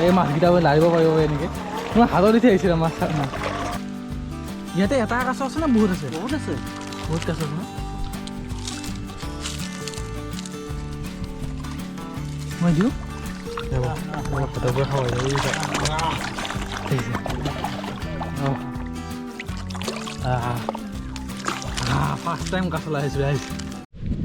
এই মাছকেইটা লাৰিব পাৰিব এনেকৈ। মই হাতত উঠি আহিছিলে মাছ। মাছ ইয়াতে এটা কাছ আছে নে বহুত আছে? বহুত আছে। বহুত কাছ আছে ন? মই দিওঁ, হাতৰ পৰা খাব। ফাৰ্ষ্ট টাইম কাছলৈ আহিছোঁ ৰাইজ।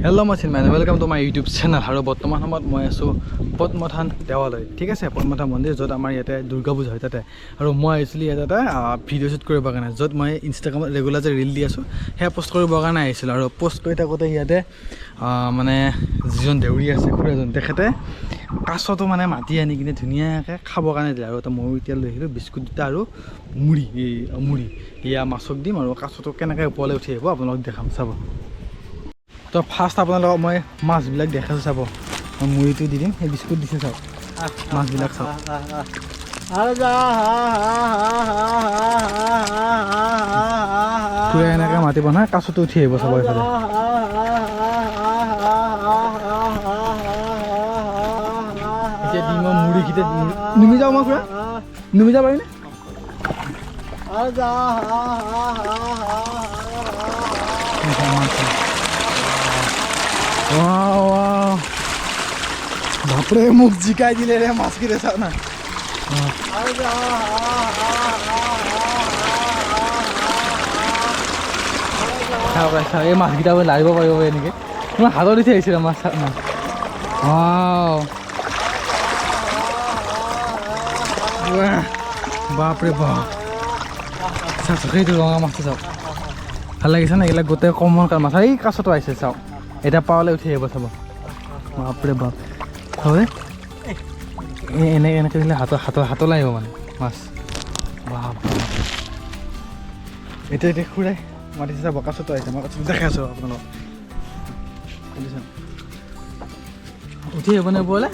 হেল্ল' মই Chinmay, welcome to my YouTube channel. আৰু বৰ্তমান সময়ত মই আছোঁ পদ্মথান দেৱালয়, ঠিক আছে, পদ্মথান মন্দিৰ, য'ত আমাৰ ইয়াতে দুৰ্গা পূজা হয় তাতে। আৰু মই আহিছিলোঁ ইয়াতে এটা ভিডিঅ' শ্বুট কৰিবৰ কাৰণে, য'ত মই ইনষ্টাগ্ৰামত ৰেগুলাৰ যে ৰিল দি আছোঁ সেয়া পষ্ট কৰিবৰ কাৰণে আহিছিলোঁ। আৰু পষ্ট কৰি থাকোঁতে ইয়াতে মানে যিজন দেউৰী আছে খুৰাজন, তেখেতে কাছটো মানে মাতি আনি কিনে ধুনীয়াকৈ খাবৰ কাৰণে দিলে। আৰু এটা ময়ো এতিয়া লৈ আহিলোঁ বিস্কুট দুটা আৰু মুড়ি, এই মুড়ি এয়া মাছক দিম আৰু কাছটো কেনেকৈ ওপৰলৈ উঠি আহিব আপোনালোকক দেখাম, চাব। তো ফাৰ্ষ্ট আপোনালোকক মই মাছবিলাক দেখাইছোঁ, চাব। মই মুড়িটো দি দিম, সেই বিস্কুট দিছে, চাওক মাছবিলাক চাওক। খুৰাই এনেকৈ মাতিব নহয়, কাছটো উঠি আহিব, চাব এইফালে। এতিয়া দিম মই মুড়িকেইটা, নুমি যাওঁ মই খুৰা, নুমি যাব পাৰিনে? বাপৰে, মোক জিকাই দিলে ৰে মাছকেইটা, চাওক না। চাওক চাওক, এই মাছকেইটা লাৰিব পাৰিব এনেকৈ। মই হাতত উঠি আহিছিলে মাছ। মাছ বাপৰে বাপ, চাওক চাওক, সেইটো ৰঙা মাছটো চাওক, ভাল লাগিছে নে? এইবিলাক গোটেই কমন মাছ। এই কাছতো আহিছে, চাওক, এতিয়া পাৰলৈ উঠি আহিব, চাব। বাপৰে বাপ, হয় এনেকৈ এনেকৈ দিলে হাতত হাতত হাতলৈ আহিব মানে মাছ। বাপ, এতিয়া এতিয়া খুৰাই মাতিছে, চাব, কাছতো আহিছে। মই কাছটো দেখাই আছোঁ আপোনালোকক, উঠি আহিব নে ওপৰলৈ?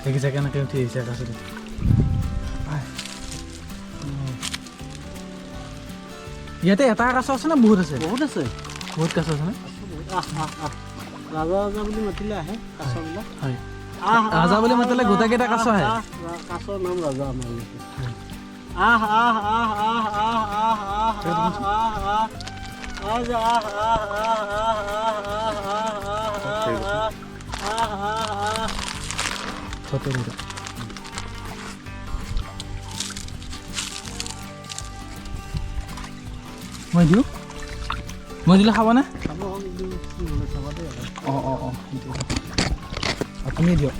দেখিছে কেনেকৈ উঠি আহিছে কাছটো। ইয়াতে এটা কাছ আছে নে বহুত আছে? বহুত আছে। বহুত কাছ আছে ন? ৰাজা ৰাজা বুলি মাতিলে আহে কাছবিলাক। হয়, ৰাজা বুলি মাতিলে গোটেইকেইটা কাছ আহে। কাছৰ নাম ৰাজা আমাৰ ইয়াতে। আহ আহ আহ আহ আহ আহ আহ আহ আহ আহ আহ আহ আহ আহ। মই দিওঁ, মই দিলে খাবনে? অঁ অঁ অঁ, আপুনি দিয়ক।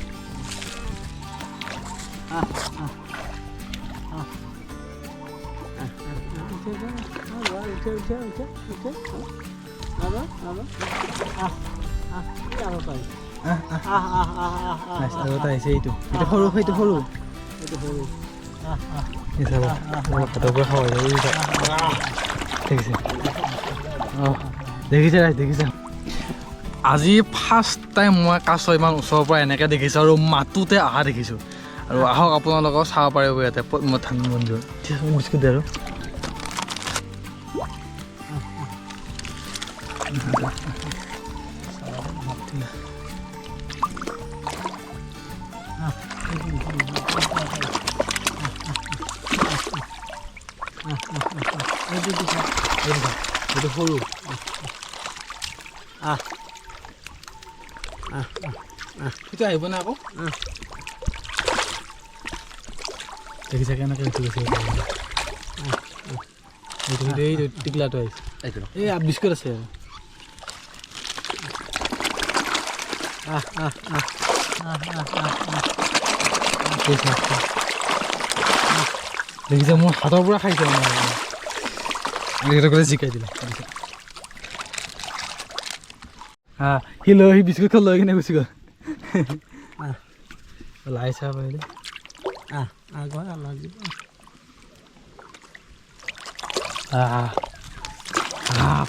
আৰু এটা আহিছে, এইটো এইটো সৰু, সেইটো সৰু, হাতৰ পৰা খাব। দেখিছে? অঁ, দেখিছে ৰাইজ, দেখিছে? আজি ফাৰ্ষ্ট টাইম মই কাছ ইমান ওচৰৰ পৰা এনেকৈ দেখিছোঁ আৰু মাতোতে অহা দেখিছোঁ। আৰু আহক আপোনালোকেও চাব পাৰিব ইয়াতে পদ্মথান মন্দিৰ। ঠিক আছে, বিস্কুট দে আৰু। এইটো সৰু। সেইটো আহিব নে আকৌ? দেখিছে কেনেকৈ উঠি গৈছে? এইটো সেইটো, এইটো টিকলাটো আহিছে। এই বিস্কুট আছে। দেখিছে, মোৰ হাতৰ পৰা খাইছে মানে, জিকাই দিলে। হা, সি লৈ সি বিস্কুটখন লৈ কিনে গুচি গ'ল। লাই চাহ পাৰিলে।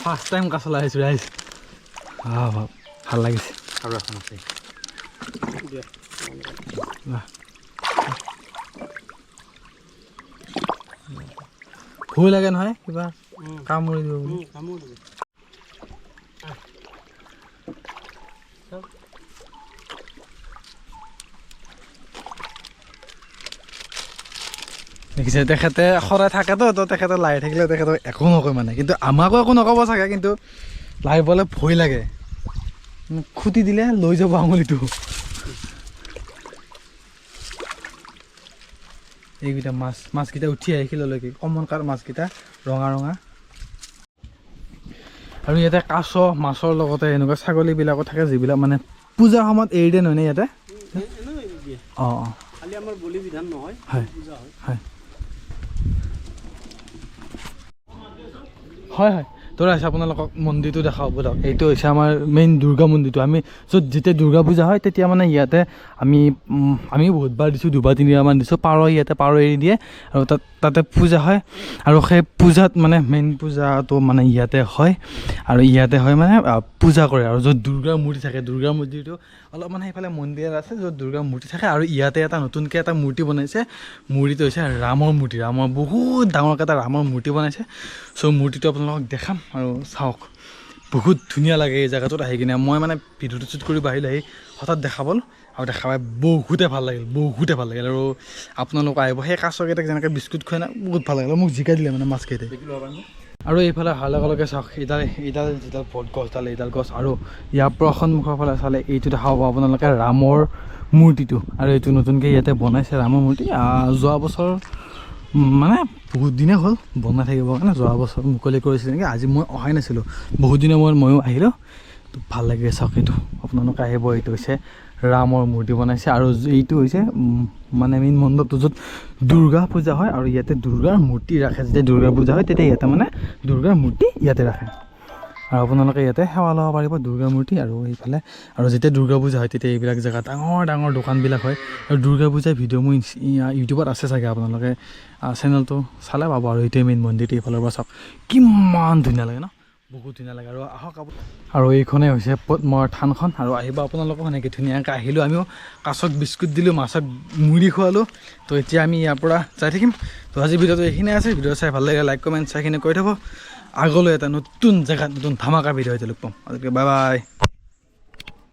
ফাৰ্ষ্ট টাইম কাছলৈ আহিছোঁ ৰাইজ। ভাল লাগিছে। আৰু এখন আছে। ভয় লাগে নহয়, কিবা কামুৰি দিব বুলি। কামুৰি দিব। দেখিছে, তেখেতে সদায় থাকেতো, তো তেখেতে লাই থাকিলে তেখেতক একো নকয় মানে, কিন্তু আমাকো একো নক'ব চাগে, কিন্তু লাইবলৈ ভয় লাগে, খুটি দিলে লৈ যাব আঙুলিটো। এইকেইটা মাছ, মাছকেইটা উঠি আহি শিললৈকে, কমন কাৰ মাছকেইটা ৰঙা ৰঙা। আৰু ইয়াতে কাছ মাছৰ লগতে এনেকুৱা ছাগলীবিলাকো থাকে, যিবিলাক মানে পূজাৰ সময়ত এৰি দিয়ে নহয় নে ইয়াতে? অঁ অঁ, হয় হয় হয় হয়। তো ৰাইজ, আপোনালোকক মন্দিৰটো দেখাব ব'লক। এইটো হৈছে আমাৰ মেইন দুৰ্গা মন্দিৰটো। আমি য'ত যেতিয়া দুৰ্গা পূজা হয় তেতিয়া মানে ইয়াতে আমি আমি বহুতবাৰ দিছোঁ, দুবাৰ তিনিবাৰমান দিছোঁ। পাৰ ইয়াতে পাৰ এৰি দিয়ে আৰু তাতে পূজা হয়। আৰু সেই পূজাত মানে মেইন পূজাটো মানে ইয়াতে হয়। আৰু ইয়াতে হয় মানে পূজা কৰে। আৰু য'ত দুৰ্গাৰ মূৰ্তি থাকে, দুৰ্গাৰ মূৰ্তিটো অলপমান সেইফালে মন্দিৰ এটা আছে য'ত দুৰ্গাৰ মূৰ্তি থাকে। আৰু ইয়াতে এটা নতুনকৈ এটা মূৰ্তি বনাইছে, মূৰ্তিটো হৈছে ৰামৰ মূৰ্তি। ৰামৰ বহুত ডাঙৰকৈ এটা ৰামৰ মূৰ্তি বনাইছে। চ' মূৰ্তিটো আপোনালোকক দেখাম আৰু চাওক, বহুত ধুনীয়া লাগে এই জেগাটোত আহি কিনে। মই মানে ভিডিঅ'টো শ্বুট কৰিব আহিলোঁ, আহি হঠাৎ দেখা পালোঁ আৰু দেখা পাই বহুতে ভাল লাগিল, বহুতে ভাল লাগিল। আৰু আপোনালোক আহিব, সেই কাছকেইটাক যেনেকৈ বিস্কুট খুৱাই না, বহুত ভাল লাগিল। মোক জিকাই দিলে মানে মাছকেইটাই। আৰু এইফালে অহাৰ লগে লগে চাওক, এইডাল এইডাল যিডাল বট গছডাল, এইডাল গছ। আৰু ইয়াৰ পৰা সন্মুখৰ ফালে চালে এইটো দেখা পাব আপোনালোকে ৰামৰ মূৰ্তিটো। আৰু এইটো নতুনকৈ ইয়াতে বনাইছে ৰামৰ মূৰ্তি। যোৱা বছৰ মানে বহুত দিনেই হ'ল বনাই থাকিবৰ কাৰণে, যোৱা বছৰ মুকলি কৰিছিলে নেকি, আজি মই অহাই নাছিলোঁ, বহুত দিনৰ মূৰত ময়ো আহিলোঁ। তো ভাল লাগে চাওক এইটো, আপোনালোকে আহিব। এইটো হৈছে ৰামৰ মূৰ্তি বনাইছে। আৰু এইটো হৈছে মানে মেইন মণ্ডপটো য'ত দুৰ্গা পূজা হয়। আৰু ইয়াতে দুৰ্গাৰ মূৰ্তি ৰাখে, যেতিয়া দুৰ্গা পূজা হয় তেতিয়া ইয়াতে মানে দুৰ্গাৰ মূৰ্তি ইয়াতে ৰাখে। আৰু আপোনালোকে ইয়াতে সেৱা ল'ব পাৰিব দুৰ্গা মূৰ্তি। আৰু এইফালে আৰু যেতিয়া দুৰ্গা পূজা হয় তেতিয়া এইবিলাক জেগাত ডাঙৰ ডাঙৰ দোকানবিলাক হয়। আৰু দুৰ্গা পূজাৰ ভিডিঅ' মোৰ ইউটিউবত আছে চাগে, আপোনালোকে চেনেলটো চালে পাব। আৰু এইটোৱে মেইন মন্দিৰটো, এইফালৰ পৰা চাওক কিমান ধুনীয়া লাগে ন, বহুত ধুনীয়া লাগে। আৰু আহক, আৰু এইখনেই হৈছে পদ্মৰ থানখন। আৰু আহিব আপোনালোকো সেনেকৈ ধুনীয়াকৈ আহিলোঁ, আমিও কাছক বিস্কুট দিলোঁ, মাছক মুড়ি খোৱালোঁ। তো এতিয়া আমি ইয়াৰ পৰা যাই থাকিম। তো আজি ভিডিঅ'টো এইখিনিয়ে আছে। ভিডিঅ' চাই ভাল লাগে লাইক কমেণ্ট চাইখিনি কৰি থ'ব। আগলৈ এটা নতুন জেগাত নতুন ধামাকা ভিডিঅ' এতিয়া লগ পাম। আজিকে বাই বাই।